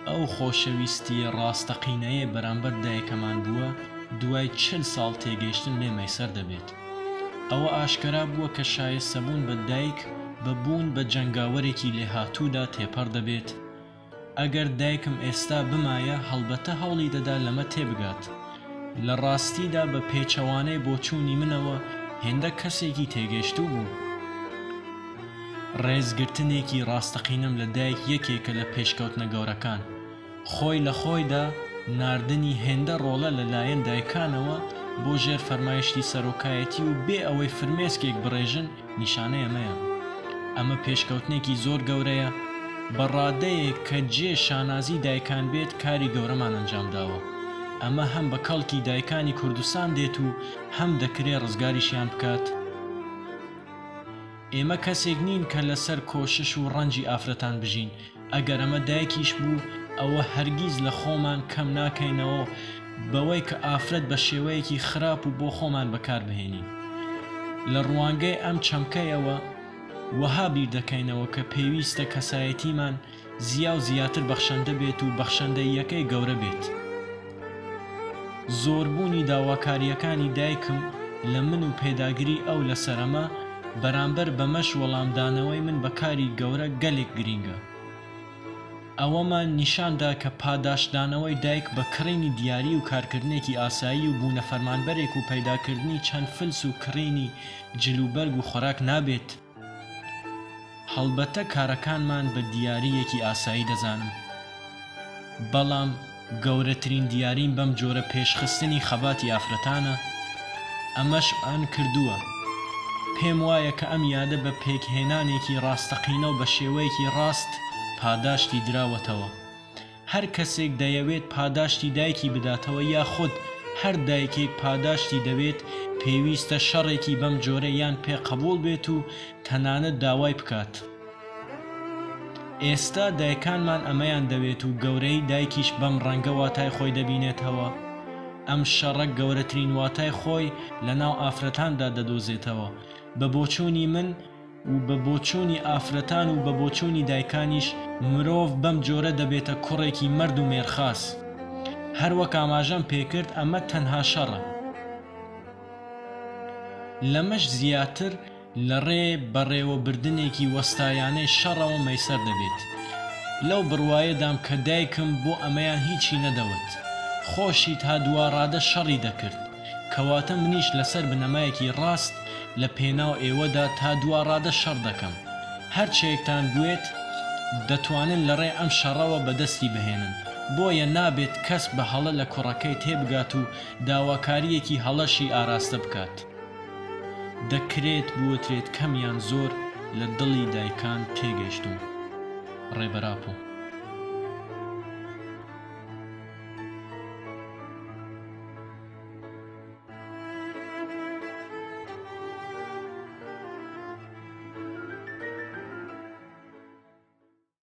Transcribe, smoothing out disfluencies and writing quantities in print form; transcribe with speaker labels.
Speaker 1: ئەو خۆشەویستییە ڕاستەقینەیەی بەرامبەر دایکەمان بووە دوای 40 ساڵ تێگەیشتن لێ مەیسەر دەبێت. ئەوە ئاشکەرا بووە کە شایستەبوون بە دایک بە بوون بە جەنگاوەرێکی لێهاتوودا تێپەڕ دەبێت. ئەگەر دایکم ئێستا بمایە هەڵبەتە هەوڵی دەدا لەمە تێبگات. لە ڕاستیدا بە پێچەوانەی بۆچوونی منەوە هێندە کەسێکی تێگەیشتوو بوو. ڕێزگرتنێکی ڕاستەقینەم لە دایک یەکێکە لە پێشکەوتنە گەورەکان. خۆی لە خۆیدا ناردنی هێندە ڕۆڵە لە لایەن دایکانەوە بۆ ژێر فەرمایشتی سەرۆکایەتی و بێ ئەوەی فرمێسکێک بڕێژن نیشانەی ئەمەیە. ئەمە پێشکەوتنێکی زۆر گەورەیە، بە ڕادەیەک کە جێ شانازی دایکان بێت کاری گەورەمان ئەنجام داوە. ئەمە هەم بە کەڵکی دایکانی کوردستان دێت و هەم دەکرێ ڕزگاریشیان بکات. ئێمە کەسێک نین کە لەسەر کۆشش و ڕەنجی ئافرەتان بژین، ئەگەر ئەمە دایکیش بوو ئەوە هەرگیز لە خۆمان کەم ناکەینەوە بەوەی کە ئافرەت بە شێوەیەکی خراپ و بۆ خۆمان بەکار بهێنین. لە ڕوانگەی ئەم چەمکەیەوە وەها بیر دەکەینەوە کە پێویستە کەسایەتیمان زیا و زیاتر بەخشەندە بێت و بەخشەندەییەکەی گەورە بێت. زۆربوونی داواکارییەکانی دایکم لە من و پێداگری ئەو لەسەر ئەمە، بەرامبەر بەمەش وەڵامدانەوەی من بە کاری گەورە گەلێک گرینگە. ئەوەمان نیشان دا کە پاداشتدانەوەی دایک بە کڕینی دیاری و کارکردنێکی ئاسایی و بوونە فەرمانبەرێک و پەیداکردنی چەند فلس و کڕینی جل و بەرگ و خۆراک نابێت. هەڵبەتە کارەکانمان بە دیارییەکی ئاسایی دەزانم، بەڵام گەورەترین دیاریم بەم جۆرە پێشخستنی خەباتی ئافرەتانە، ئەمەش ئان کردووە. پێم وایە کە ئەم یادە بە پێکهێنانێکی ڕاستەقینە و بە شێوەیەکی ڕاست پاداشتی دراوەتەوە. هەر کەسێک دەیەوێت پاداشتی دایکی بداتەوە یاخود هەر دایکێک پاداشتی دەوێت پێویستە شەڕێکی بەم جۆرە یان پێ قبوڵ بێت و تەنانەت داوای بکات. ئێستا دایکانمان ئەمەیان دەوێت و گەورەیی دایکیش بەم ڕەنگە واتای خۆی دەبینێتەوە. ئەم شەڕە گەورەترین واتای خۆی لەناو ئافرەتاندا دەدۆزێتەوە. بە بۆچوونی من، و بە بۆچوونی ئافرەتان و بە بۆچوونی دایکانیش مرۆڤ بەم جۆرە دەبێتە کوڕێکی مەرد و مێرخاس. هەر وەک ئاماژەم پێکرد ئەمە تەنها شەڕە. لەمەش زیاتر لە ڕێ بەڕێوەبردنێکی وەستایانەی شەڕەوە مەیسەر دەبێت. لەو بڕوایەدام کە دایکم بۆ ئەمەیان هیچی نەدەوت. خۆشی تا دوا ڕادە شەڕی دەکرد. کەواتە منیش لەسەر بنەمایەکی ڕاست لە پێناو ئێوەدا تا دوا ڕادە شەڕ دەکەم. هەر چێکتان بوێت دەتوانن لە ڕێ ئەم شەڕەوە بەدەستی بهێنن. بۆیە نابێت کەس بە هەڵە لە کوڕەکەی تێبگات و داواکارییەکی هەڵەشی ئاراستە بکات. دەکرێت بوترێت کەم یان زۆر لە دڵی دایکان تێگەیشتووم. ڕێبەر ئاپۆ.